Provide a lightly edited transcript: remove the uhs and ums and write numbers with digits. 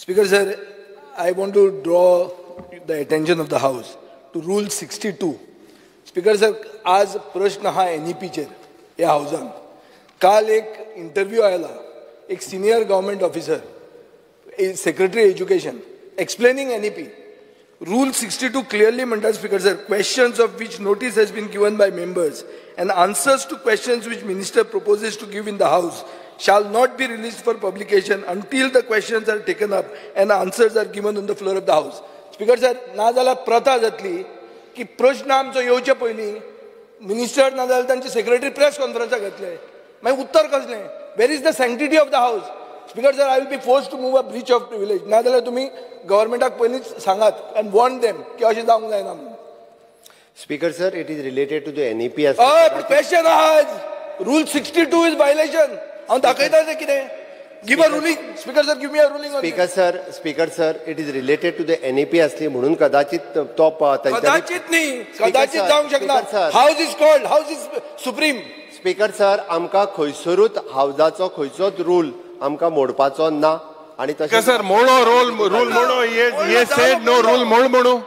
Speaker sir, I want to draw the attention of the House to Rule 62. Speaker sir, आज प्रश्न हा एनईपीचेर ह्या हावजान. काल एक इंटरव्यू आयला, एक senior government officer, secretary education, explaining NEP. Rule 62 clearly म्हणटा, Speaker sir, questions of which notice has been given by members and answers to questions which minister proposes to give in the House shall not be released for publication until the questions are taken up and answers are given on the floor of the House. Speaker sir, नाजाल्यार प्रथा जातली की प्रश्न आमचो येवचे पयलीं minister नाजाल्यार तांचे सेक्रेटरी प्रेस कॉन्फरन्साक घेतले, मागीर उत्तर कसलें? Where is the sanctity of the House? Speaker sir, I will be forced to move a breach of privilege. नाजाल्यार तुमी गव्हर्मेंटाक पयलींच सांगात एंड वॉर्न देम की अशें जावंक जायना म्हणून. Speaker sir, it is related to the NEP. हय, पूण क्वेश्चन आज Rule 62 is violation. हांव दाखयता तें कितें. Give a ruling, Speaker sir, give me a ruling. Speaker sir, it is related to the NEP असली म्हणून कदाचित तो कदाचित न्ही, कदाचित जावंक शकना. House is called, House is supreme. Speaker sir, आमकां खंयसरूच हावजाचो खंयचोच रूल आमकां मोडपाचो ना. आणि सर, मोडो रूल, रूल मोडो. ये सेड नो, रूल मोड म्हणू.